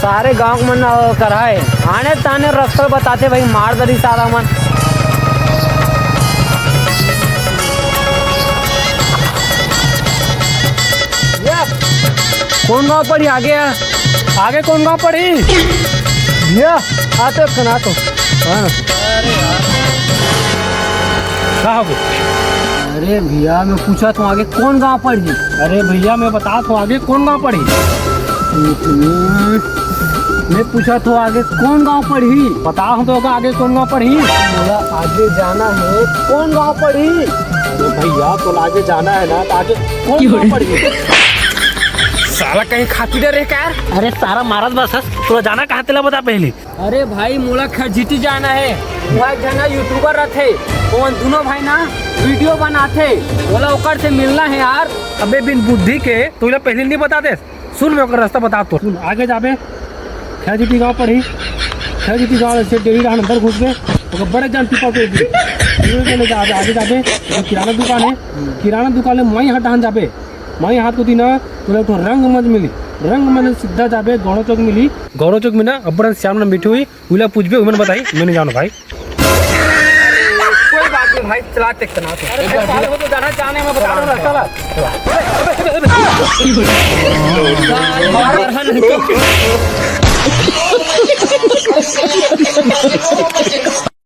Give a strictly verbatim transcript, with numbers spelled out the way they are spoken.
सारे गांव के मन करहा हे, आने ताने रस्ता बताथे भाई, मार दरी सारा मन। या, कौन गांव पड़ी आगे? आगे कौन गांव पड़ी? भैया, आ तो एक ठन, आ तो। हाँ। का हो गया? अरे भैया, मैं पूछा तो आगे कौन गांव पड़ही? अरे भैया, मैं बता तो आगे कौन गांव पड़ही? मैं पूछा तो आगे कौन गांव पड़ही? बता तो आगे कौन गांव पड़ही? मोला आगे जाना है, कौन गांव पड़ही? अरे भैया, तो आगे जाना है ना, तो आगे कौन गांव पड़ही? साला कहीं खा पी डरे का यार? अरे सारा मारत बस हस, तोला जाना कहाँ तेला बता पहले। अरे भाई, मोला खरजिटी जाना है, वहाँ एक झना YouTuber रथे, ओमन दोनों भाई ना वीडियो बनाथे, मोला ओकर से मिलना है यार। अबे बिन बुद्धि के, तोला पहले नहीं बता दे। सुन, मैं ओकर रास्ता बता तो। सुन, आगे जाबे, खरजिटी गांव पड़ही, खरजिटी गांव से डेरी डहान अंदर घुसबे, ओकर बड़े जान पीपा के दी। पीपा के ले जा, आगे, आगे जाबे, तो किराना दुकान है, किराना दुकान ले माई हाथ डहान जाबे, माई हाथ कोती ना, तोला एक ठो रंगमंच मिली, रंगमंच सीधा जाबे, गौरव चौक मिली, गौरव चौक में ना, अब्बड़ श्याम नाम बैठे हुई, उला पूछबे, उमन बताही, मैं नहीं जानो भाई। कोई बात नहीं भाई, चला, देखते ना। अरे भाई, साले, वो तो जाना, जाने में बता रहा हूँ, चला।